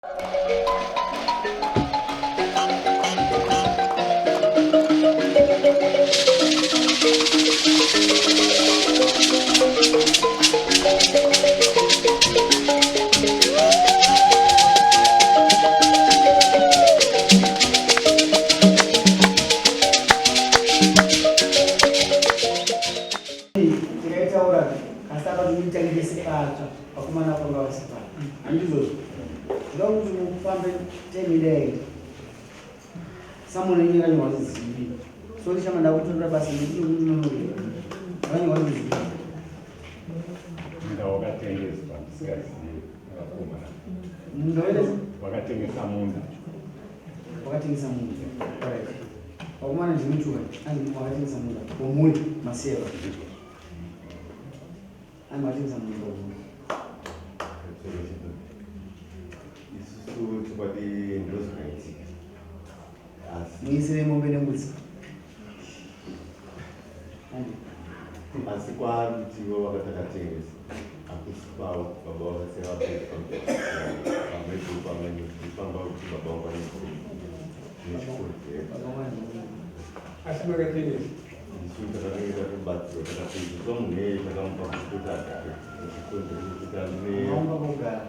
Tikaitaura asi akati patsva vakomana vanga vasipa handizvozvo ndoda kuti mufambe temidai samona inge yakanyorwa zizivi so ndichama ndakutorera basa ndinononononoka yakanyorwa zizivi. Munda wakatengeswa ndisingazivi vakomana. Munda waita Wakatengesa munda. Wakatengesa munda. Alright. Vakomana ndinotuka anzi wakatengesa munda womuri maseva. Anzi wakatengesa munda womuri. Isusu chokwadi ndozvakaitika asi Muisire mombe nembudzi. Anzi. Asi kwaari kuti ivo vakatakatengesa hakusi kwavo. Baba vakasiya vapedza pamwepo pamwe nefamba kuti baba vangu vane nechikonzero. Baba vangu. Asi makatengesa? Isu takange tatobatsirwa, takapedza munhu iyeye, takamupa kuti agare nechikonzero chekuti ane Maunga kugara.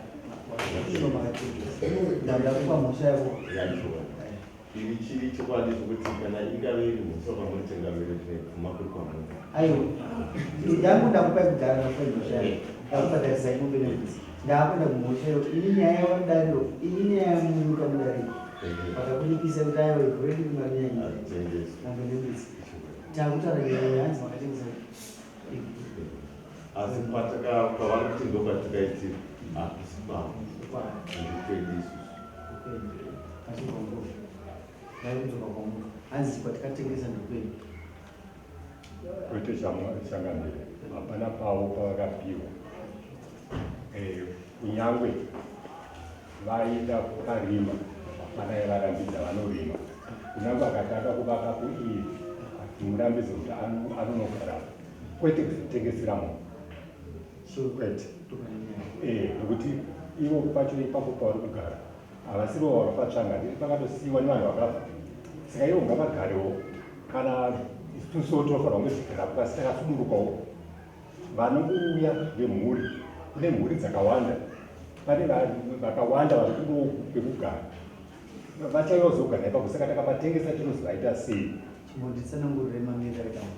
Shuwa makatengesa. Ndakupa mhosva yako. Yacho iri chiri chokwadi chokuti kana ingave iri mhosva kwamuri changamire, tinobvuma kuri kwamuri. Aiwa. Yangu ndakupa kudhara, ndakupa mhosva yako. Ndakubhadharisa mombe nembudzi. Ndakuenda kumhosva yako. Ini nyaya yamudariro. Ini nyaya yamunyuka mudariro. Vakakunipisa kuti aiwa, ivhu redu rimarinyanya. Hazitengeswi. Mombe nembudzi. Takutaura nyaya yanzi makatengesa. Asi kwavari kuti ndokatikaitira hakusi kwavo, ndekwedu isusu. Achibva ndaikudzoka kwamuka hanzi kwatikatengesa ndokwenyu. Kwete changamire, hapana pavo pavakapiwa. Kunyangwe vaida kukarima, hapana yavarambidza, vanorima. Kunyangwe akatanga kuvaka kuiri, hatimurambidze kuti anonogarapo, kwete kuzotengesera munhu, kwete. Nekuti ivo pacho ipapo pavari kugara havasivo vakapatsvanga, nditi pakatosiyiwa nevanhu vakafa, saka ivo ngavagarewo. Kana isusuwo tinofanira kunge tichigarapo, kasi takasudurukawo. Vanongouya vemhuri, kune mhuri dzakawanda, pane vakawanda vari kudawo pekugara, vachauya kuzogara ipapo. Saka takapatengesa tinozovaita sei? Chimbonditsanangurire mamiriro akaita munhu,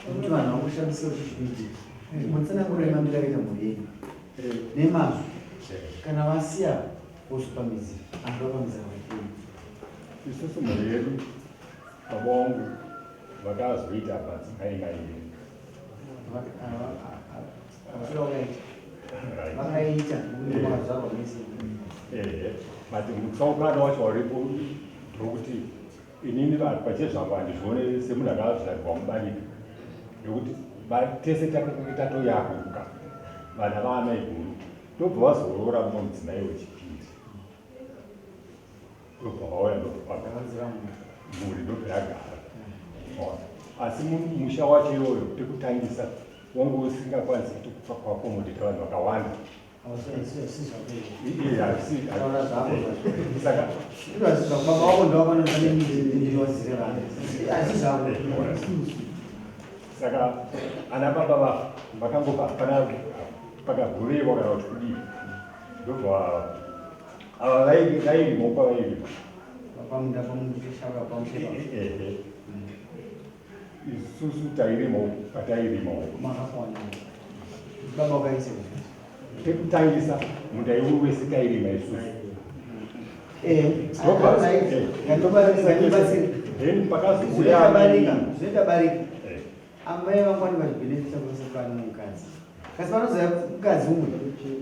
nekuti vanhu vangoshandisa kuti zvinoitika. Chimbonditsanangurire mamiriro akaita mhuri yenyu nemazvo. Kana vasiya vozopa midzi, anoda pamidzi vakei? Isusu mhuri yedu, baba vangu vakazoita madzimai mairi. Vasura vakaita vakaita makazvarwa mese? Ehe, but mutsaukano wacho waripo ndokuti inini pachezvangu handizvione semunhu akazvarirwa mubarika, nekuti tese takange tatoyaruka vana vaamai guru, ndobva vazoroora mumwe mudzimai wechipiri, ndobva vauya, ndobva mhuri ndobva yagara. Asi musha wacho iyoyo pekutangisa wange usingakwanisi kuti kuaccommodate vanhu vakawanda. Taura zvako. Saka baba vako ndovakanofanira vanhu, asi zvako. Saka ana baba vafa vakangofa, hapana pakagoverwa kana kuti kudii, ndobva ava vairima kwavairima. Pamunda pamusha pamusha? Ehe, isusu tairimawo patairimawo. Makawana baba wakaisa? Pekutangisa munda iwu wese tairima isusu. Then pakazouya Barika, zvinoita barika. Amai vangu vane vachibhenefita vose pane mukadzi, kasi vanozoya mukadzi umwe,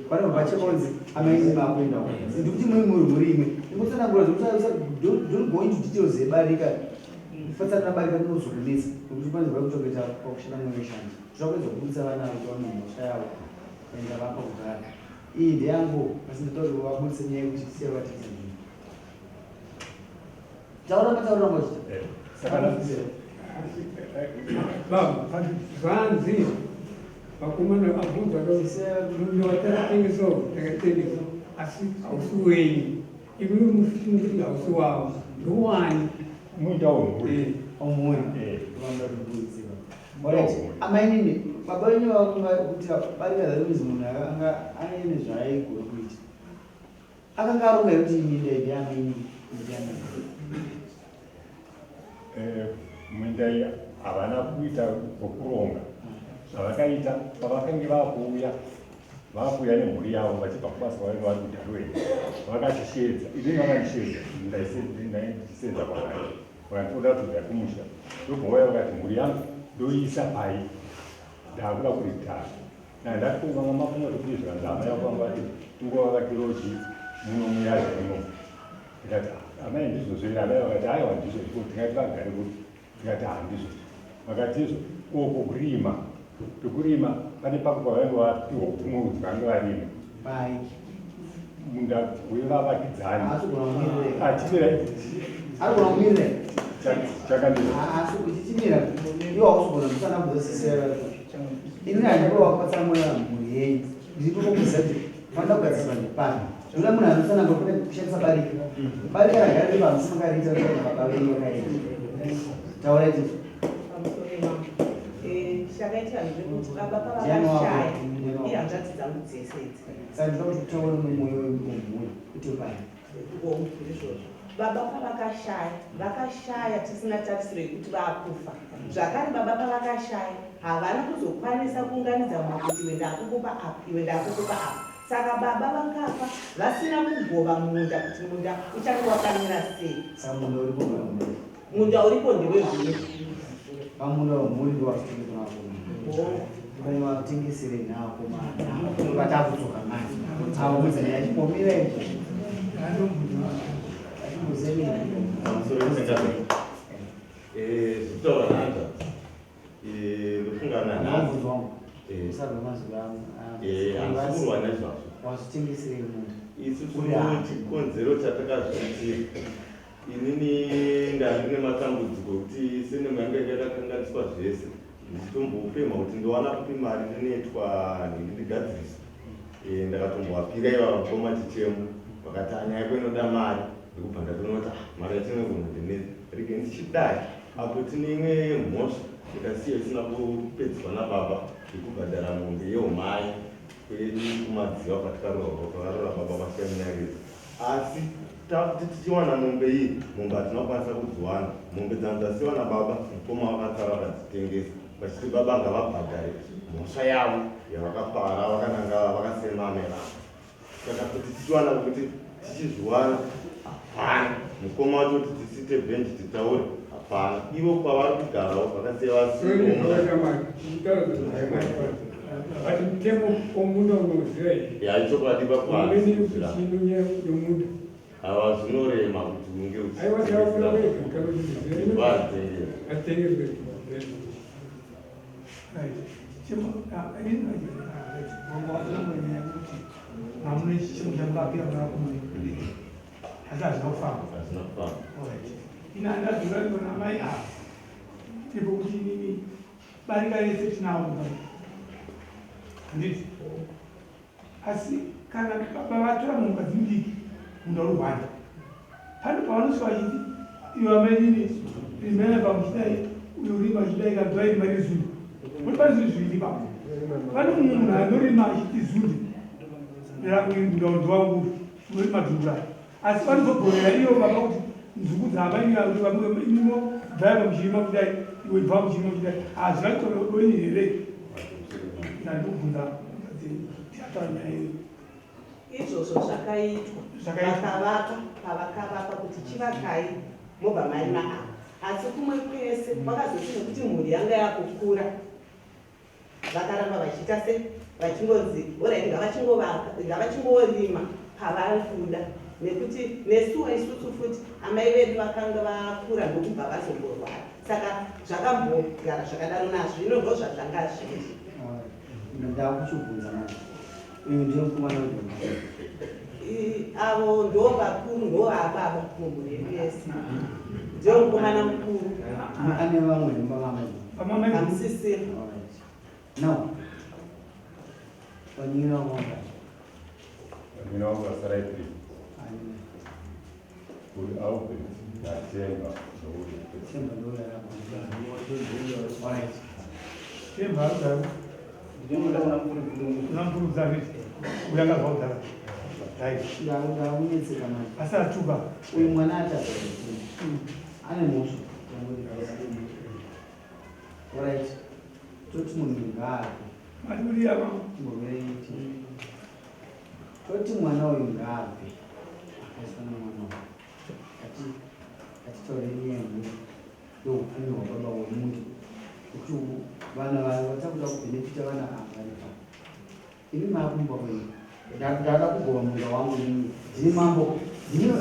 vanobva vachekonzi amai makuendawo. Ndikuti muri mhuri imwe, ingotsanangura. Don't go into details yebarika. Fatsanira barika rinozokunetsa, nekuti pane zvavari kuchengeta pakushanda mumwe mishandi. Toda kuedza kubudisa vana kuti vane mhosva yavo enda vapa kudhara. Iyi ndeyangu, asi ndoda kuti vabudise nyaya yekuti tisiye vatengesa nzvimbo. Taura matauriro angu achiita. Saka Baba, zvanzi vakomana abvunza munda watakatengesawo, takatengesa. Asi hausi wenyu. Imimi mufuti hausi wavo. Ndowani. Munda womhuri. Omhuri. Alright. Amainini, baba venyu vakunga kuti barika rekuzi munhu akanga aine zvaaigona kuita. Akanga aronga here kuti minda iyi ndeyamainini, ndeyamainini. Minda iyi havana kuita zvokuronga. Zvavakaita pavakange vakuuya vakuuya nemhuri yavo vachibva kubasa kwavainge vari kuDarwin, vakatisheedza. Inini vakandisheedza, ndaisenza kwavari. Vakati toda kuzoya kumusha. Ndobva vauya vakati mhuri yangu ndoiisa pai, ndakuda kuritaya. Ndati ko vanga mafunga kuti zvikanzi hama yako vanga vati tingovavakirawo chii muno muyadhi muno. Ndikati ah, amai ndizvozvo here? Amai vakati aiwa ndizvo zviko tingati vagare kuti ndikati ah ndizvo. Vakati izvo uko kurima pekurima pane pako pavainge vapiwa kumwe kuti vange varima. Pai. Munda wevavakidzani. Haasi kugona kumirira. Achimira. Ari kugona kumirira. Chakandira. Haasi kuchichimira. Iwo hausi kugona kutsanangudza sisera. Ini handiko wakatsanangura mhuri yenyu. Ndiripo kukuziva kuti vanoda kugadziswa ndepano. Ndoda munhu anotsanangura kwete kushandisa barika. Barika ragara riri pamusi makariita kuti baba venyu vakaita. Taurai tizvo. Pamusoro imambo. Chakaitika ndechekuti baba Ndiani wako? pavakashaya Ndiani wako? ihanzvadzi dzangu dzese idzi. Saka ndinoda kuti utaure mumwoyo wemhuri kuti pai. Ndizvozvo. Baba pavakashaya, vakashaya tisina tarisiro yekuti vakufa. Zvakare baba pavakashaya, havana kuzokwanisa kuunganidza mhuri kuti iwe ndakukupa apa, iwe ndakukupa apa. Saka baba vakafa vasina kugova munda kuti munda uchange wakamira sei. Saka munda uripo ndewemhuri. Munda uripo ndewemhuri. Pamunda wemhuri ndowazvitengesa vakomana. Pane vatengesere naakomana. Vatakudzoka manje. Avo mudzimai achimbomira izvo. Pamusoro pechakadai. Zvekutaura hanzvadzi. Ndofunga nanhasi. Mubvunzo wangu. Usabva mazwi angu. Handisi kurwa nezvazvo. Wazvitengeserei munda? Isusu chikonzero chatakazviitira inini ndandine matambudziko ekuti senema yanga yakakanganiswa zvese ndichitombofema kuti ndowana kupi mari ndinoitwa nhingi ndigadzirise. Ndakatombovapira ivava mukoma chichemo vakati anyaya yako inoda mari ndikubva ndatoona kuti ah, mari yacho inogona kundinetsa rege ndichidai apo tine imwe mhosva ikasiya isina kupedzwa nababa yekubhadhara mombe yeumai kwedu kumadziva kwatikaroorwa kwakaroora baba kwashaminyaridza asi takuti tichiwana mombe iyi mombe hatina kukwanisa kudziwana mombe dzangu dzasiwa nababa mukoma vakatsara vakadzitengesa vachiti baba ngavabhadhare mhosva yavo yavakapara vakananga vakasema amai vavo saka kuti tichiwana kuti tichizviwana hapana mukoma wacho kuti tisite bhenji titaure hapana ivo kwavari kugarawo vakasiya vasi mutemo womunda unoziva here yaichokwadi vakwazvino yomunda ava zvinorema kuti unge aiwa taura wega kana kuti Asi hazvina kufamba. Hazvina kufamba. Ina ndadzoka ndona mai ava. Tipo kuti inini barika rese tinawo mumba. Handiti? Asi kana baba vatora mukadzi mudiki munda uri hwanda. Pane pavanosvika vachiti iwe amainini rimai apa muchidai uyo rima achidai kana kuti vairima rezunde. Kuti pane zvinhu zviviri ipapo. Pane mumwe munhu anorima achiti zunde nderangu iri munda wangu unorima dzungu rake. Asi vanozogovera ivo baba kuti nzungu dzaamainini avo kuti vamwe imimo bvai apa muchirima kudai iwe bva muchirima muchidai. Hazvina kutorodoni here? Ndandikubvunza tiataura nyaya iyoyo. Izvozvo zvakaitwa. Vakavaka pavakavaka kuti chivakai mobva maima apa. Asi kumwe kwese kwakazoti nekuti mhuri yanga yakukura vakaramba vachiita se vachingonzi horaiti ngavachingovaka ngavachingorima pavari kuda nekuti nesuwo isusu futi amai vedu vakanga vakura ndokubva vazomborwara saka zvakambogara zvakadaro nazvino ndozvazvanga zviri. Ndakuchibvunza manje. Uyu ndiye mukomana wedu. Avo ndo vakuru ndo vababa mumhuri yedu yese. Ndiye mukomana mukuru. Ane vamwe nemba vamwe. Hamusisiri. Now. Vanyira wanga. Vanin'ina vangu vasarai 3. Uri Albert naThemba ndouya. Themba ndouya rako. Alright. Themba arikugara. Ndinoda kuna mukuru kuna mukuru dzake. Uya akazwa kudhara. Right. Ndakunetseka manje. Asi atuka. Uyu mwana atadza. Ane mhosva. Alright. Toti munhu ngaafe. Mati kuti yama. Ngoreti. Toti mwana uyu ngaabve. Akaiswa nemwana uyu. Ati atitaure nyaya yeupfumi hwababa hwemunhu. Kuti vana vatakuda kubhenefita vana ava vari pano. Imi maakumba kwenyu. Ndada kugova munda wangu inini. Ndini mambo. Ndini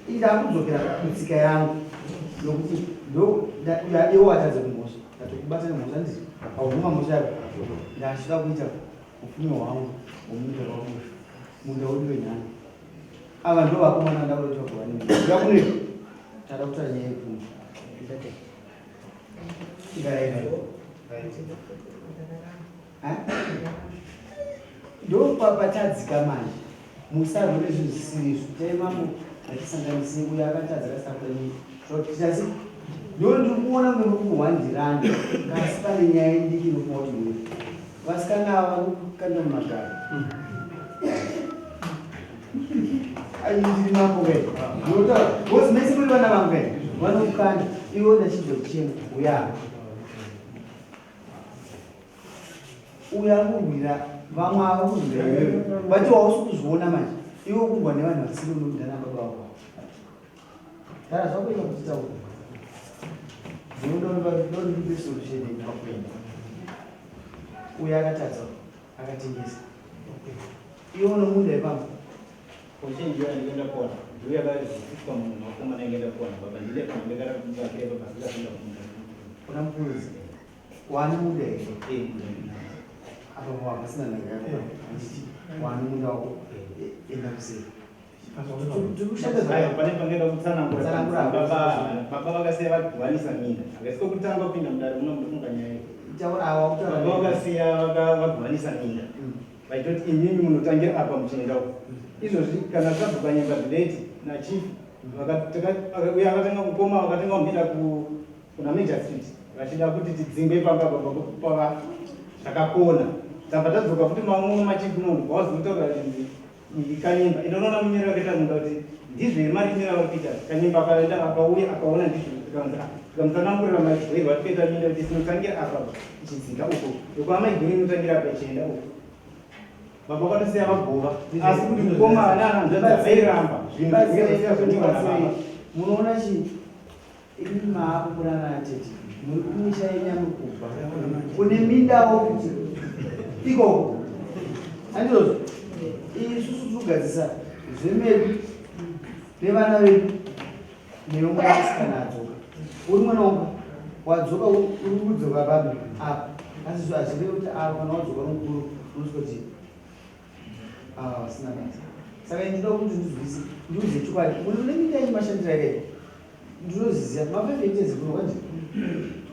ndakudzokera kutsika yangu. Nokuti ndo iwo atadza kumhosva. Ndatokubata nemhosva ndizvo. Haubvuma mhosva yako. Ndachida kuita upfumi hwangu hwomunda wangu. Munda wedu wenhano. Ava ndo vakomana ndakuda kuti vagovane munda. Ndakunei. Tada kutaura nyaya yepfuma. Ndate. Igarai nayo. Ndopapatadzika manje. Musarwire zvinhu zvisiri izvo. Tai mambo ngatisanganise uyo akatadza akasakura Totasi ndo ndiri kuona kunge muri kuhwandirana kasi pane nyaya ndiki inofunga kuti muri vasikana ava vanokanda mumagaro. Ai ndiri mambo kai. Ndinotaura because mese muri vana vangu kai. Vanokanda iwe ndachibva kuchema uya. Uyo ari kurwira vamwe ava kurwira iwewe but hausi kuzviona manje iwe kurwa nevanhu vasiri unoda nababa vako tara zvakuita kuti taura ndondipe solution yekwakuenda uyo akatadza akatengesa iwe unomunda ipambo Kochinji ndikaenda kuona ndiyo yakaziswa munhu wakomana ingaenda kuona baba ndile pana ndakara kubakira baba ndikapinda kumunda una mukuru Wani munda here? Apa wapasina nhaka yako. Handiti wani munda wako enda kuseri. Tiri pane pangaenda kutsanangura. Tsanangura. Baba baba vakasiya vagovanisa minda. Akasiko kutanga kupinda mudare muno munofunga nyaya iyi. Taura awa kutaura. Baba vakasiya vagovanisa minda. Vaitoti imimi munotangira apa muchienda uko. Izvozvi kana tabva panyemba zvileti nachief uya akatanga kukoma vakatanga kumhira ku kuna Major Street vachida kuti tidzingwe pamba apa pava zvakakona tabva tadzoka futi mamwe machief no wazotaura chinzi kanyimba inonoona munyero wakaita munda kuti ndizvo here marimiro avari kuita kanyimba akaenda akauya akaona ndizvo tikamutsanangurira maigwero atikaita minda kuti tinotangira apa ichidzika uko uko amaigwero inotangira apa ichienda uko baba vakatosiya vagova asi kuti mukoma naanhanzvadzi vairamba zvinhu zvinhu munoona chii Imi maakukurana natete muri kumisha yenyu yamuri kubva kune mindawo kuti ikoko handizvozvo isusu tiri kugadzisa zvemedu nevana vedu newe mwanasikana adzoka uri mwana wangu wadzoka uri kudzoka babi apa asi hazvirevi kuti apa kana wadzoka mukuru unosvika kuti ava vasina basa saka ndinoda kuti ndizwise ndiuze chokwadi mune minda yenyu mashandiro akaita ndinozviziva ma5 hectares kuno kwanzi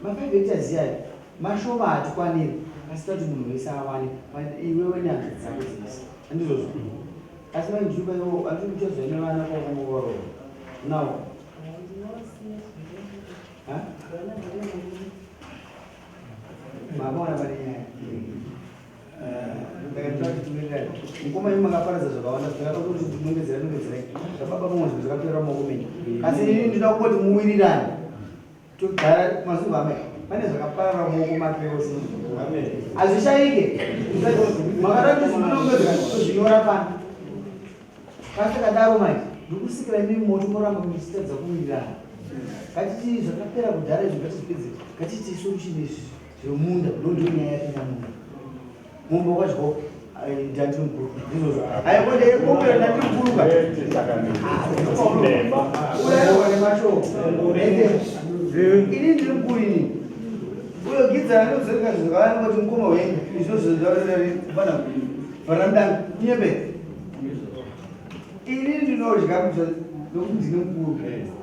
ma5 hectares iyayo mashoma hatikwaniri asi tati munhu wese awane iwewe nehanzvadzi dzako dzese handizvozvo asi vainjuka iwo andiri kuchazwa nevana kwakongovarova nawo makaona pane nyaya Mukoma imi makaparadza zvakawanda zvakada kuti nongedzera nongedzerai zvababa mumwe zvinhu zvakaperera mumaoko menyu asi ini ndinoda kungoti muwirirane togara mazuva amai pane zvakaparara mumaoko make ose hazvishaike makada kuti zvinongedzera tozvinyora pano kasi kadaro manje ndikusikira imi moto moramba muchitadza kuwirirana ngatiti zvakapera kudhara izvo ngatizvipedze ngatiti solution izvi Zvemunda ndondiyo nyaya yapinda munda. Mumba wakadyawo ndati mukuru. Ndizvozvo. Hayi konde kopera ndati mukuru ka. Uraiwa nemashoko. Ini ndiri mukuru ini. Uyo gidza anozoreka zvinhu zvakawanda kuti mukoma wenyu izvozvo zvavana varamdanga kunyepe. Ini ndinodya kudya nokuti ndine mukuru.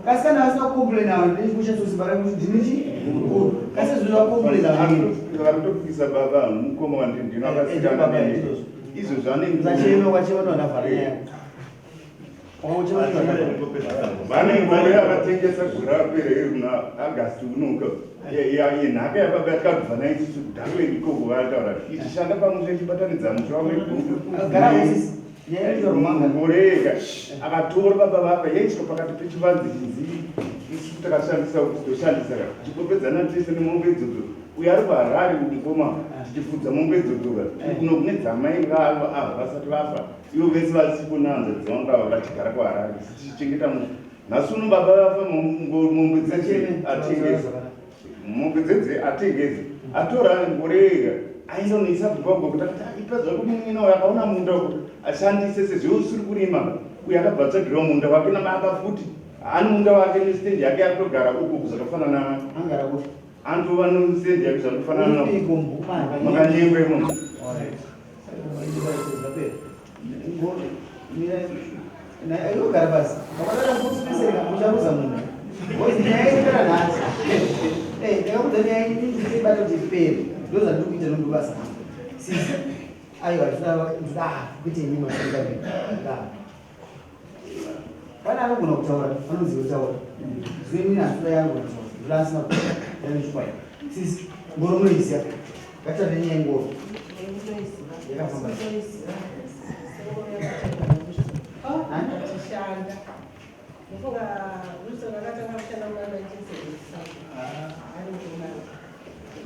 Kasi kana vasina kucomplaina vanhu ndinenge simba rangu kuti ndine chi mukuru. Kasi zvinhu zvakucomplaina vanhu. Varikutopikisa baba mukoma wandini ndino akasikana neni. Izvo zvanenge Vachema vachema ndovavhara nyaya. Vane ngoro yavatengesa gore rapera iri kuna August unoka yenhaka yababa yatakabva nayo isusu kudhara ikoko vataura ichishanda pamusha ichibatanidza musha wamegugu ngoro yega akatora baba vapa yaiswa pakati pechivanze chinzi isu takashandisa kuti toshandisa tichipopedzana tese nemombe idzodzo uyo ari kuharare mukoma tichifudza mombe idzodzo kuno kune dzamai vavo ava vasati vafa Ivo vese vasipo nehanzvadzi dzangu ava vachigara kuHarare isu tichichengeta musha. Nhasi uno baba vafa mombe dzese atengesa. Mombe dzese atengesa. Atora ngore yega ainonoisa kubva uko kuti akati ah, ipa zvako munin'ina uyo akaona munda uko ashandise sezvo usiri kurima. Uyo akabva atsvagirwa munda wake nababa futi. Ane munda wake nestendi yake yakutogara uko zvakafanana. Angara kupi? Anotova nestendi yake zvakafanana. Makanyengwa imomo. Gara pasi. Wakadara kusipiseka mucharuza munhu. Ngozi nyaya inopera nhasi. Eh, ndakakudza nyaya iyi ndibata kuti ipere. Ndozvandiri kuita nondo basa. Sisi. Aiwa, ndinoda ah, kuti imi mashandira. Da. Pane anogona kutaura, anoziva kutaura. Zvino inini handinoda yangu kutaura. Ndoda asina kutaura. Ndanochikwaya. Sisi, ngoro munoiziva. Ngatitange nyaya yengoro. Yakafamba. Tishanda. Ndofunga Wilson akatanga kushanda muna 1977. Ari mukomana.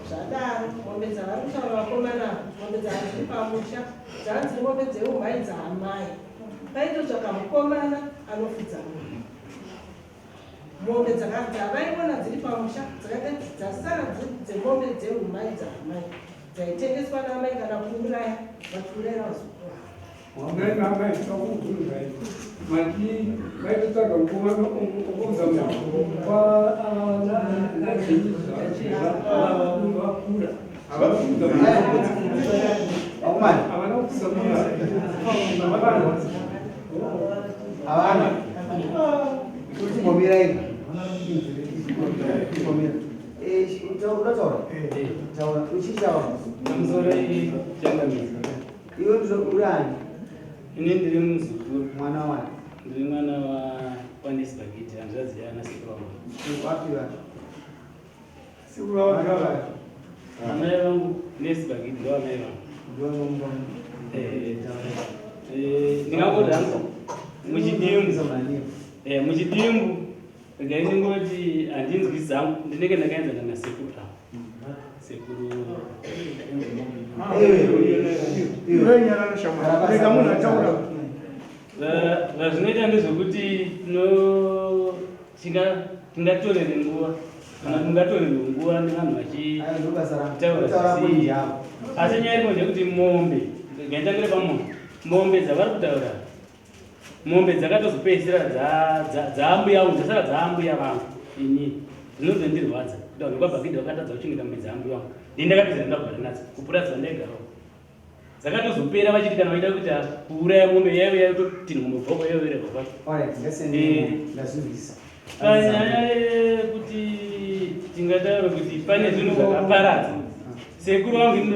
Zvadaro, mombe dzavari kutaura vakomana ava, mombe dzanga dziri pamusha, dzanga dziri mombe dzeumhai dzaamai. Paitotsvaka mukomana anofudza mombe. Mombe dzavaiona dziri pamusha dzakanga dzasara dziri dzemombe dzeumai dzaamai dzaitengeswa naamai kana kuuraya vachiurayira vazukuru vavo. Amai baba tokubvunzai mati vaitotsvaga mukomana okuudza munhu vakura havana kuudza munhu havana kuudza munhu Havana. Chimbomira ika. Chimbomira. Eh, utaura. Taura. Uchitaura. Pamusoro changamire. Iwe uri ani? Ini ndiri muzukuru. Mwana wani? Ndiri mwana wa Wanesi Bagidi, hanzvadzi yaana sekuru vangu. Wapi vacho? Sekuru vavo ndava. Amai vangu Nesi Bagidi ndo amai vangu. Eh, eh, ndingangoti hangu muchidimbu eh, muchidimbu regai ndingoti handinzwi zangu ndinenge ndakaenzana nasekuru ava sekuru Zvazvinoita ndezvekuti tingatorere nguva kana mungatorerwe nguva nevanhu vachitaura asi nyaya iriko ndeyekuti mombe ngaitangire pamombe mombe dzavari kutaura mombe dzakatozopedzisira dzaambuya vangu dzasara dzaambuya vangu ini dzinozondirwadza kuti vanhu kwabhakidhi vakatadza kuchengeta mombe dzaambuya vangu ndini ndakapedzera ndakugara nadzo kupura dzandaigarawo dzakatozopera vachiti kana vaida kuita kuuraya mombe yaive yaitotinhwa mubvoko yaivererwa kwacho panyaya yekuti tingataura kuti pane zvinhu zvakaparadza sekuru vangu ini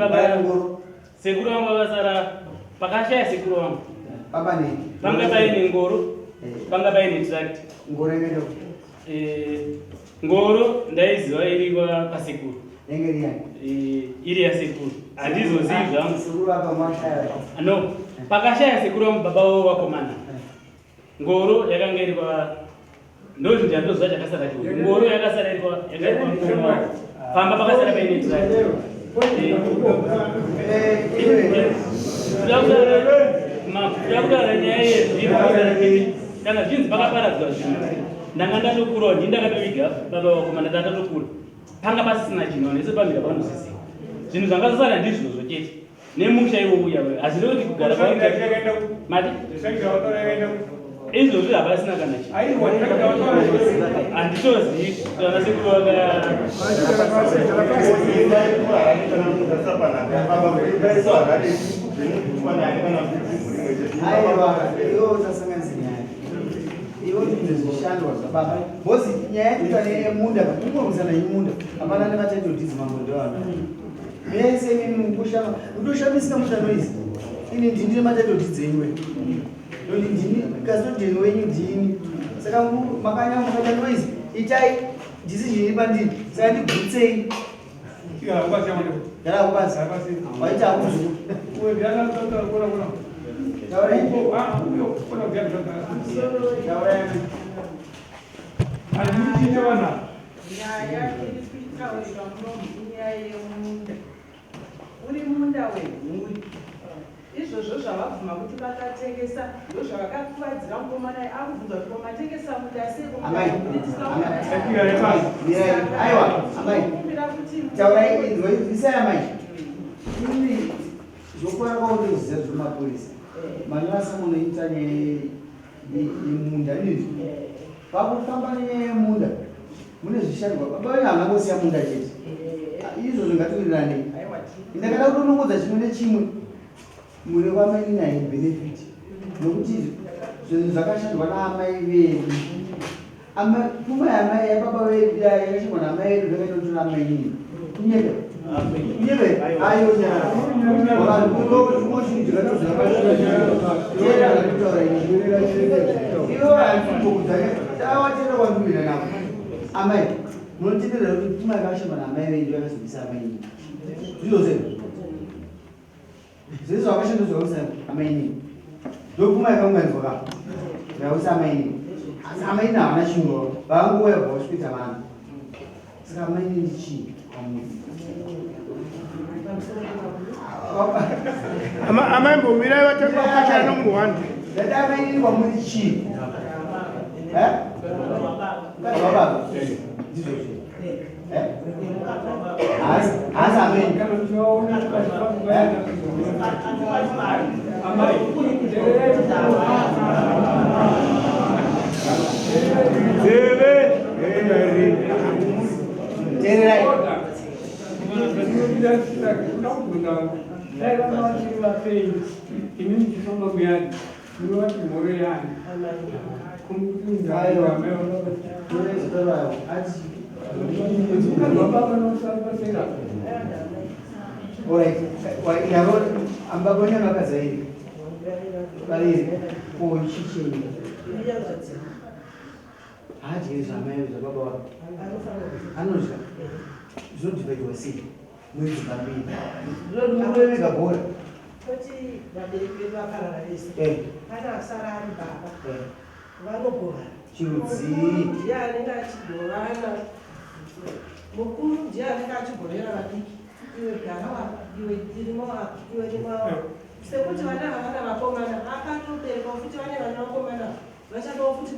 sekuru vangu vakasara pakashaya sekuru vangu panga paine ngoro panga paine tract Ngoro ndaiziva iri kwasekuru. Iri yasekuru. Handizozivi zvangu. Sekuru vapa mashaya. No. Pakashaya sekuru vangu baba vavo vakomana. Ngoro yakanga iri kwa ndozvinhu chandoziva chakasara chiuri. Ngoro yakasara iri kwa yanga iri kwa mukoma wangu. Pamba pakasara paine tractor. Takutaura nyaya yezvinhu kana zvinzi pakaparadzwa zvinhu ndanga ndatokurawo ndini ndakatoviga baba vakomana ndatokura panga pasisina chinhu vanhu vese pamira panosisiwa zvinhu zvanga zvasara ndizvozvo chete nemusha iwo uya uya hazvirevi kuti kugara mati izvozvi hapasina kana chinhu handitozivi kana sekuru vaka Aiwa, iwe usasanganise nyaya. Iwe utinze zvishandwa zvababa. Boss nyaya yacho yemunda, kungorwisana yemunda. Hapana nematitle deeds mambo ndoana. Mese imimi mukushama, mutoshamisika mushando izi. Ini ndini nematitle deeds enyu. Ndokuti ndini custodian wenyu ndini. Saka makanya mukaita noise itai decision iri pandiri. Saka ndigutsei. Gara kupasi. Waita hakuzvi. Taurai. Taurai. Nyaya iri kutaurirwa munomu inyaya yemunda. Uri munda wemhuri. Izvozvo zvavabvuma kuti vakatengesa ndozvavakakuvadzira mukomana akubvunza kuti ko matengesa munda sei ko Amai, munda amai, mirai. Aiwa, amai. Taurai inzwa isai amai. Ini zvokwana kwaundoziva zvemapurisa. Manasa munoita yemunda inizvi. Pakufamba nenyaya yemunda mune zvishandwa. Baba venyu havana kungosiya munda chete. Izvozvo ngatiwirirane. Ndakada kutonongodza chimwe nechimwe mune kwamai naye benefit nokuti zvinhu zvakashandwa naamai vedu pfuma yamai yababa vedu yakashandwa naamai vedu zvakaita kutora amai nini kunyebe kunyebe ayo nyarara kwandikuita navo amai munotendera kuti pfuma yakashandwa naamai vedu yakazobvisa amai nini ndizvo sei zvese zvakashandwa zvakaisa amai nini ndopfuma yakaunganidzwa ka yakaisa amai nini asi amai nini havana chinhu vangouya kubva vasvikuita vanhu saka amai nini chii kwamuri Amai mbomirai vatanga kupachana nomunhu wani. Ndati amai nini kwamuri chii mukadzi wababa ndizvo haasi amai teererai Dai vana vachiri vapenyu, imi muchifamba muyani, munovati mhoro yani. Aiwa. Alright. Ndaro ambabona vakazairi. Vaviri. Ko chichenyi. Haadyi zvamai zvababa wake. Anodya. Zvinodhivaiwa sei? Mwedzi pambiri. Ndinoda bhora. Toti vabereki vedu vakarara vese. Pane asara ari baba. Vanogovana. Chirudzii. Mukuru ndiye anenge achigovana. Mukuru ndiye anenge achigovera vadiki. Iwe gara wapa, iwe tirimo apa, iwe rima wapa. Sekuti vana havana vakomana, akatoberekwa futi vane vana vakomana vachadawo futi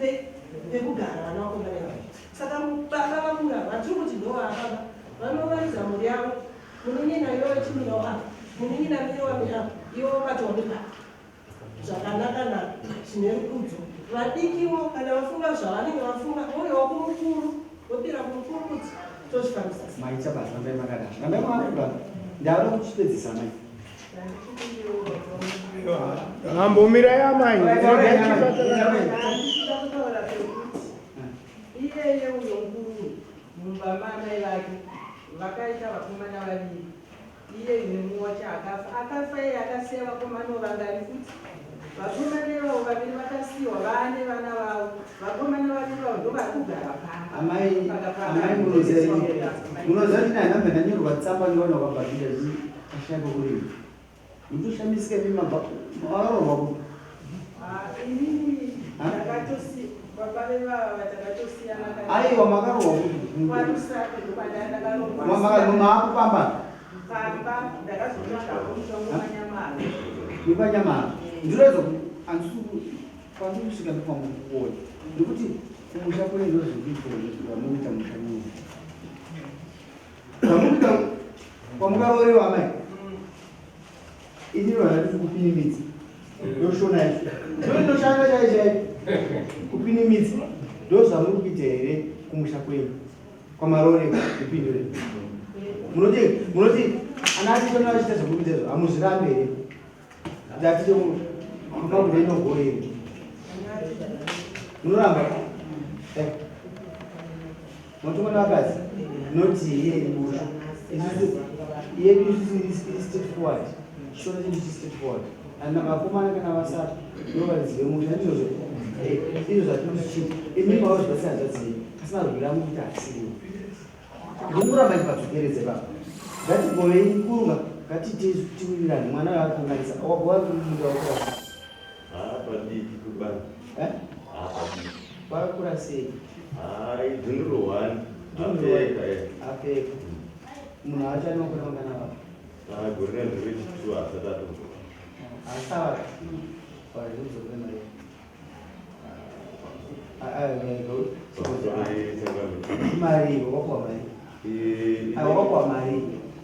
pekugara vana vakomana ivavo. Saka baba vakura vatiri kuti ndovababa vanovaridza mhuri yavo. Munin'ina iwe wechimirawo apa, munin'ina mire wami apa, iwe wabatawo nepapa. Zvakanaka naka zvine rukudzo. Vadikiwo kana vafunga zvavanenge vafunga vouyawo kumukuru vopira kumukuru kuti tozvifambisa sei. Maita basa rambai makadaro. Rambai makadaro. Ndauda kuchipedzisa mai. Ambomirai amai. Ndandida kutaura pekuti iyeye uyo mukuru mumba maamai vake vakaita vakomana vaviri iye nemumwe wacho akafa akafa iye akasiya vakomana vangani futi vakomana ivavo vaviri vakasiyiwa vaane vana vavo vakomana vaviri vavo ndo vari kugara pamba Amai amai munoziva munoziva kuti nhanhamba ndanyorwa tsamba ngevanhu vakabhadhira ashaya pokurima. Mutoshamisika imi mabva makaroorwa kupi? Inini ndakatosi baba vevava takatosiyana. Aiwa makaroorwa kupi? KwaRusape ndokwandandakaroorwa. Maakupamba pamba ndakazotsvagawo mutongo panyamaro. Nepanyamara. Ndinoedza handisi kwandiri kusvika ndokwamukuona. Nekuti kumusha kwenyu ndozvekuita zvamunoita musha muno. Zvamunoita kwamukarorewa amai. Ini vandati kupinimidza. Ndoshona yacho. Ndoinoshanda chai chai. Kupinimidza. Ndozvamuri kuita here kumusha kwenyu? Kwamarorewa kupindure. Munoti munoti ana achitona achiita zvekuita izvo hamuzvirambi here? Ndati kumabuda inogo here? Munoramba? Motomona vakadzi noti iye musho. Isusu yedu isusu iri straight forward. Shona chedu chiri straight forward. Ana vakomana kana vasara ndo varidzi vemusha ndizvozvo. Izvo zvatinoti chii? Imi mava zvibatsira hanzvadzi yenyu asi marwira mukuti asiriwo. Ndirikuramba ndipadzokeredze baba. Ngatigovei kurunga ngatiitei tiwirirane mwana uyo akakanganisa wagova munda wakurasa. Haa padiki kubani. Eh? Haa padiki. Wakakura sei? Haa idhunduru one. Apfeka eh. Apfeka. Munhu acho ane makore mangana baba? Haa gore rino rechitu asati atombo. Asava. Wazvidzokera mari. Mari wakapuwa mari. Wakapuwa mari.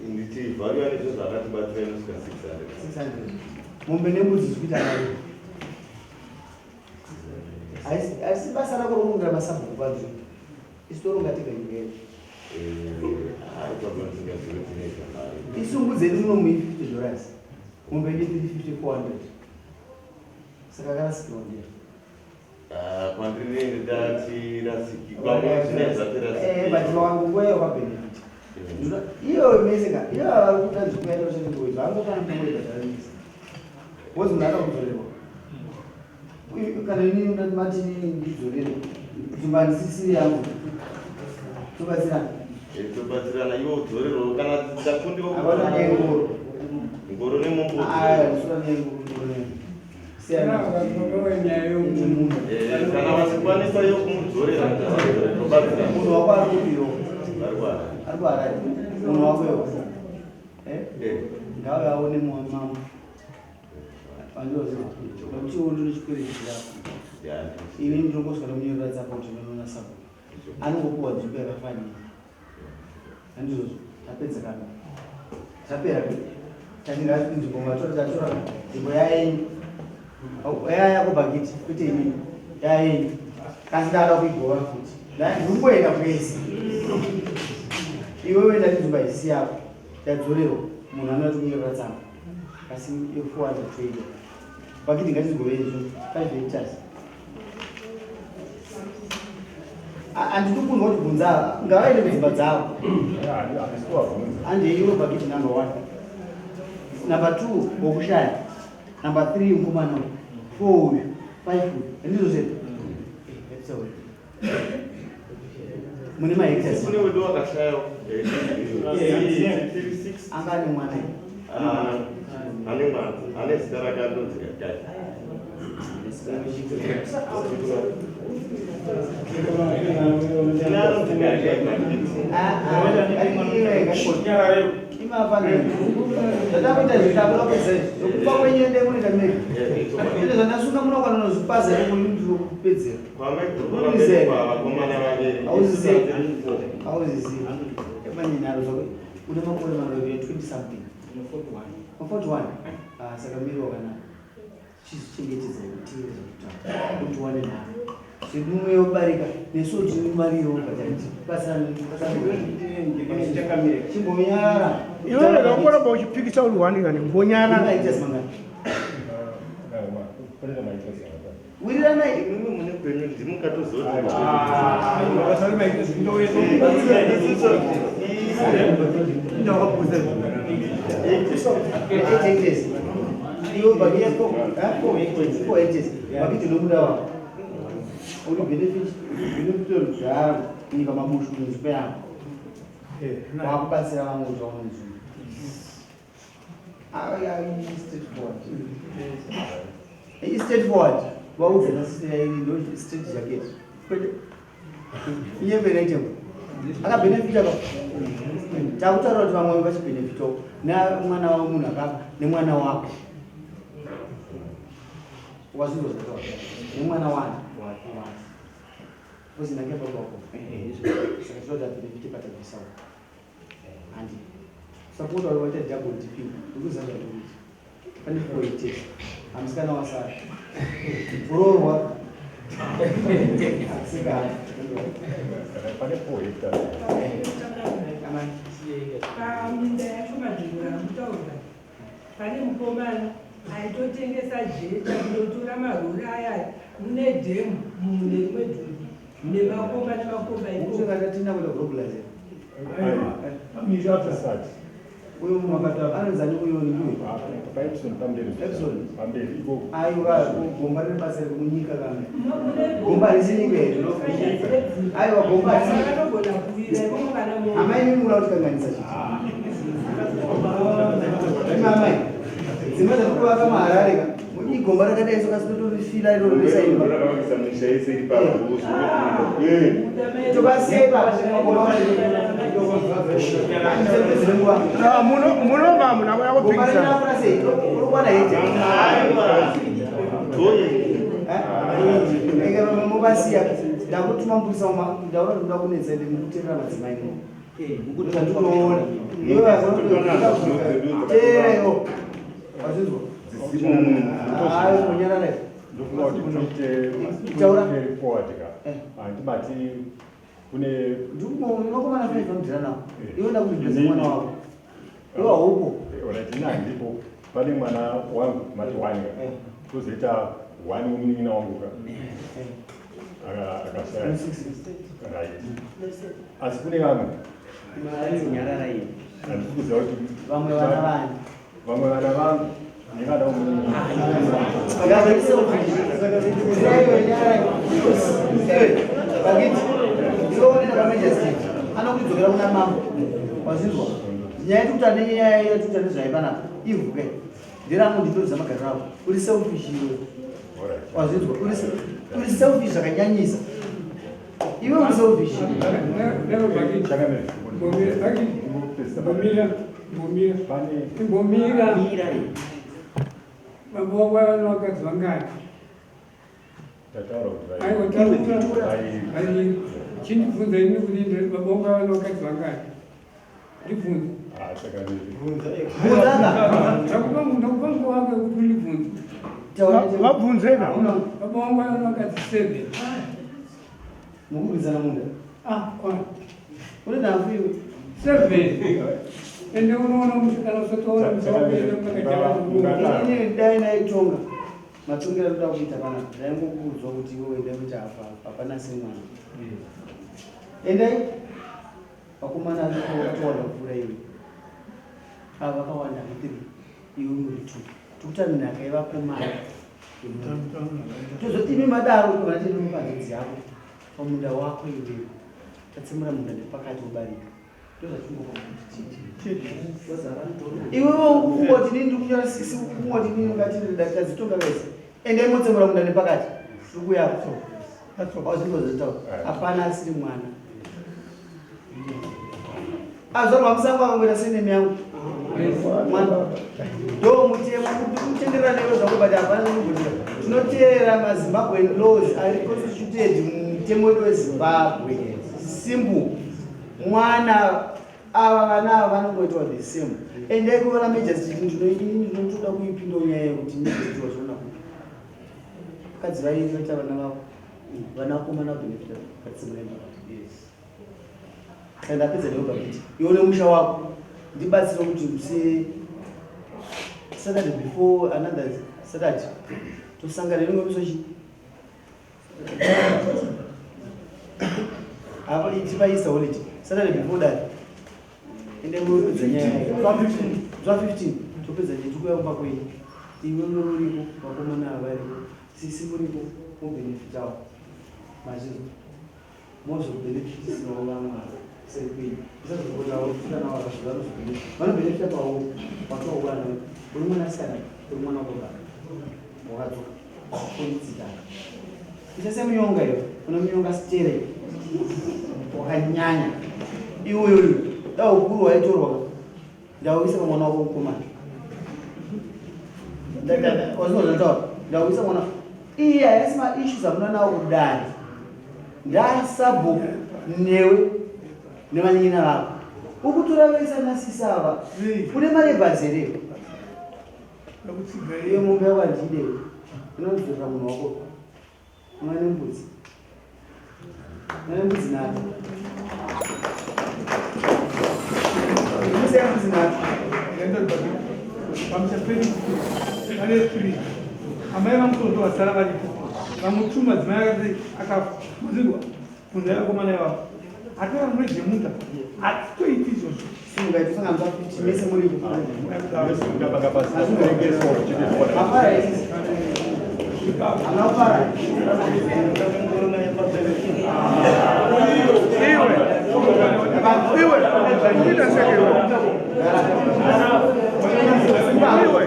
Nditi value ane zvinhu zvakatibatsira inosvika 600. 600. Mombe nembudzi zviri kuita mari. Haisi basa rako rokurungira masabhuku panzvimbo. Isu toronga tega nyika yedu. Isu mbudzi yedu muno mui 50 dollars. Mombe yedu 350 400. Saka akarasikirwa ndiye. Ah, kwandiri ndatirasiki kwamwe zvine zvatirasiki. Eh, but wangu nguva iyo wakabenefita. Iyo mese ka, iyo vari kuda nzvimbo yacho chenguwe, zvangofana mutombo ibhadhara mese. Wozi munhu akakudzorerwa. Kana inini ndati mati inini ndidzorere. Nzvimbo handisisiri yangu. Tobatsirana. Eh, tobatsirana iwe udzorerwa kana takundiwa. Havana nengoro. Ngoro nemombe. Ah, usura nengoro ngoro nemombe. Eh, kana vachikwanisa iyo kumudzorera tobatsirana. Munhu wako ari kupi iwo? Ari kuHarare. Munhu wako iwo. Eh? Ngauye aone mama. Andozwa. Nokuti iwo ndine chikwereti chirako. Ini ndinongosvika ndomunyorera tsamba kuti ndinoona sabhuku. Anongopuwa nzvimbo yakafanira. Handizvozvo. Tapedza kana. Tapera. Tati nzvimbo matora tatora nzvimbo yayenyu. Yaya yako bhakiti kwete inini. Yayenyu. Kasi ndada kuigova futi. Ndirikungoenda kwese. Iwewe ndati nzvimbo haisi yako. Yadzorerwa. Munhu anoda kunyorera tsamba. Asi yofuwadza toida. Bhakiti ngatizigovei nzvimbo. 5 hectares. Handidi kunzwa kuti bvunza ngavaende kudzimba dzavo. Handei iwe bhakiti number one. Number two wokushaya. Number three mukomana uyu. Four uyu. Five uyu. Handizvo zvere? Ngatisaure. Mune mahectares. Kune wedu wakashayawo. Anga ane mwana here? Ah, ane mwana, ane zita rake anonzi Gagai. Zvatakuita zvitakura kupedza izvi zvokupa kwenyu endai munoita mega. Ende zvandasunga munokwana nozvipaza kupedzera. Vakomana vaviri. Hauzizivi. Hauzizivi. Emanyinaro zvako une makore mangani 20 something. 41. Ah, saka miri wakanaka. Chizvichengetedza kuti zvakutaura kuti uwane nharo. Zvemumwe yobarika nesuwo tine mari yobhadhara batsirana chimbonyarara. Iwe rega kuramba uchipikisa uri wani kani ngonyarara. Wiriranai. Imimi mune kwenyu ndimukatozoti. Iwe bhakiti four hectares. Bhakiti nomuda wako. Uri benefit benefit rudhara nyika mabushu munzvimbo yako. Wakubatsira vamwe kuti vaone nzvimbo. Straightforward. Straightforward. Vaudze nasisira iri ndo straight jacket. Kwete. Inyembe inoitemo. Akabenefita pa. Takutaura kuti vamwe vachibenefitawo nemwana wavo munhu akafa nemwana wako. Wazvinzwa zvataura. Nemwana wani. Wake. Usina ke baba wako. Saka tinoda benefit patabvisawo. Handi. Support wari waita double dipping. Ndikuziva zvandikuita. Pane four hectares. Hamusikana wasara. Kuroorwa. Asikana. Pane 4 hectares. Amai. Paminda yacho madzvimbo ramutaura pane mukomana aitotengesa jecha kundotora marori aya mune dhemu mune rimwe dhumbu nemakomba nemakomba ikoko. Kusvika tatina kuita globalize. Tisati. Uyo anonzani uyo ndiwe? Paepson pamberi. Epson. Pamberi ikoko. Aiwa, gomba rine basa rekunyika kana. Gomba harisi nyika here? Aiwa, gomba harisi. Amai mimi muda kutikanganisa chiti. Imi amai. Dzimba dzakuvaka muHarare ka. Igomba rakadai so kasi totorifila iroro risa imba. Rakavakisa misha yese iri papo. Tokasiya ipapa. Munoma munhu akuya Gomba kupikisa. rinakura sei? Rokwana hete. Mubasiya ndakutuma mupurisa ndaona ndoda kunetsa ende mukuteerera madzimai mo ndinoona teera iwo wazvinzwa hayi kunyarara Ndofunga kuti kunoite Taura. forward ka. Handibati kune ndikumakomana fai vanodhira nawo iwe ndakudhira mwana wako iwe haupo. Alright, ini handipo. Pane mwana wangu mati one ka. Kozoita one wemunin'ina wangu ka. Akashaya. Right. Asi kune vamwe. Nyarara iyi. Handisi kuziva kuti Vamwe vana vani? Vamwe vana vangu nevana vomunin'ina. Anokudzokera kuna mambo, wazvinzwa? Nyaya yekuti ane nyaya yekuti ane zvaipanapa ivhuke nderangu, ndindoziva magariro ako. Uri selfish iwe, wazvinzwa? Uri selfish zvakanyanyisa iwe, uri selfish. Mbomira, mbomira, imbomira. Baba wako vana vakadzi vangani? Tataura kuti Aiwa, taura. Vaviri. Chindibvunza ini kuti baba wako vana vakadzi vangani? Ndibvunze. Ndakupa nguva wako yekuti undibvunze. Vabvunzeka. Baba wangu vana vakadzi seven. Mukurwidzana munda. Ah, kwana. Une nhafu iwe. Seven. Ende unoona mushe kana usatoona musha wako ende Inini dai ndaitonga matongero anoda kuita panapa, ndaingokuudzwa kuti iwe enda kuita apa, hapana semwana. Endai, vakomana variko vakatowanda kupfuura iwe. Ava vakawanda three, iwe muri two. Tikuta nhaka yevakomana. Tozoti imi madaro vanatinopa hanzvadzi yako pamunda wako iwewe. Tatsemura munda nepakati wobarika. Iwewe ukungoti nini ndikunyora sisi, ukungoti nini ngati tadzitonga vese. Endai motsemura munda nepakati. Tiri kuyako. Wazvingozvitaura. Hapana asiri mwana. Azvarwa musango akangoita senemi yangu. Mwana. Ndo mutemo kuti kutenderera newe zvako, but hapana chinobudira. Tinoteera maZimbabwean laws ari constituted mumutemo wedu weZimbabwe. Simple. Mwana ava, vana ava vanongoitwa the same. Endai kuona magistrate. Ndinoinini ndinotoda kuipinda nyaya yekuti magistrate wazviona kupi. Vakadzi vairi vaita vana vavo. Vana vakomana vabenefita katsimura pakati. Saka ndapedza newe pakiti. Iwe nemusha wako ndibatsire kuti muse Saturday before another Saturday tosangana rimwe musi apa tipa Easter holiday, Saturday before that. Ende mupedza nyaya zva 15, topedza nyaya, tikuya kumba kwenyu. Iwe muripo, vakomana ava variko, sisi muripo, mobenefitawo mazvizvo, mozobenefitisiwawo vamwe ava seri kwenyu. Usazokotawo kana vanobenefita pauri watowana. Uri mwanasikana, uri mwana wababa wakadzoka kuidzikana ita semunyonga. Iyo una munyonga stere wakanyanya iwewe. Da ukuru waitorwa ndauisa pamwana wako mukomana. Wazvinozvataura, ndauisa mwana iye. Haisi maissues amuna nawo kudai ndasabhuku newe nevanyina vako ukutora vese nasisa ava. Une malebhas here? Iyo mombe yako handiide, inodzorera munhu wako. Una nembudzi, una nembudzi nhatu, usiya mbudzi nhatu. Pamusha pedu pane three. Amai vangu ndo vasara varipo, vamwe two madzimai akati akafa. Mazvinzwa? Bvunzai vakomana ivavo. Hatina knowledge yemunda, hatitoiti izvozvo. Simukai tosangana pa 50 mese muripo. Mafara isisi. Hamuna kufara. Iwe. Iwe. Ita seke iwe. Iwe.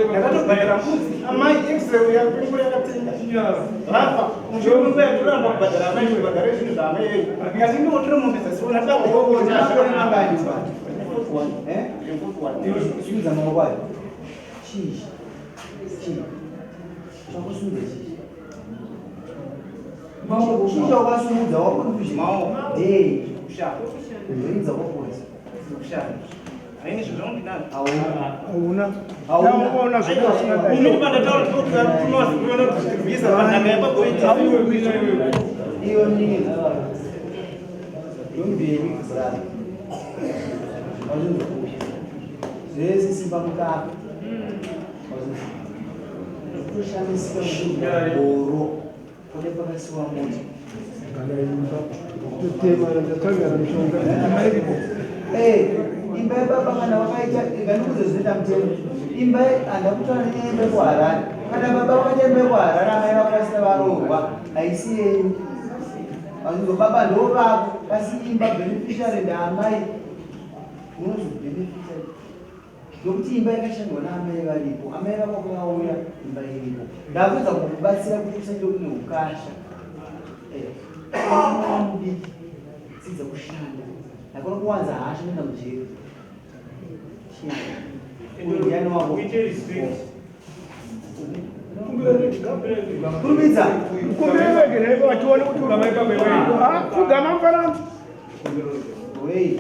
Ndakatobhadhara mbudzi amai x-ray yakungura yakatenga rafa mushure yatoramba kubhadhara amai kuti vagare zvinhu zvaamai vedu ndikati ndinotora mombe dzasiona Simudza maoko ayo. Chii? Chii? Chakusumudza chii? Chii chawakasumudza wakonfusion? Ndei? Ridza kwapozi. Hauna. Hauna. Iyo ni don't be a weak brother. Zvese simba mukaka. Kutoshamisika mugoro kune pakasiwa mota. Imba yebaba kana wakaita ikandikuze zvinoita mutemo. Imba handakutaura nenyaya yemba yekuHarare. Kana baba vakaita imba yekuHarare amai vako vasina varoorwa haisi yenyu. Vanonzi baba ndo vako kasi imba beneficiary ndaamai. Unozobhenefita nokuti imba yakashandwa naamai varipo. Amai vako vakauya imba iripo. Ndakuedza kukubatsira kuti usaite une ukasha. Mwana mudiki dzidza kushanda. Ndakona kuwanza hasha nenda mujeri. Uyu ndiani wako? Kurumidza. Kumbire vege naivo vachione kuti Ah, pfugama mufana. Wei.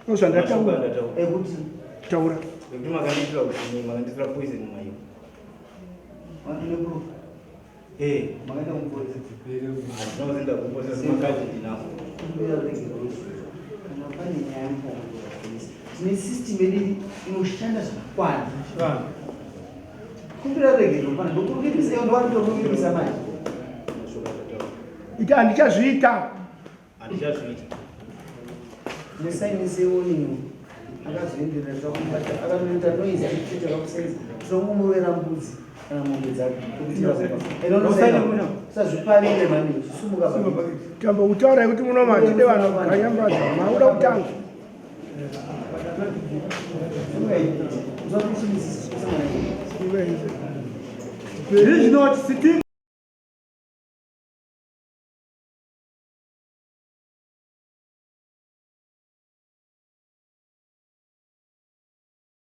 Ndozvandataura. Ekuti Taura. Nekuti makandiitira kuti makandiitira poison maiwo. Une proof. Eh, Makaenda kumupurisa. handina kuzoenda kuposa makadhi ndinawo. Kumbira ruregerero. Kana pane nyaya mufanira kupolisi. Tine system yedu inoshanda zvakakwana. Kumbira ruregerero pana ndokuripisa iyo ndowandokuripisa manje. Ita handichazviita. Handichazviita. Musainise warning akazoenderera zvakubata akanoita noise achiti takakusainisa tinongomurwera mbudzi kana mombe dzake. Usazviparire mani sumuka pa. Tamba kutaura kuti muno matide vanhu kanyambaza. Mauda kutanga. This is not sitting.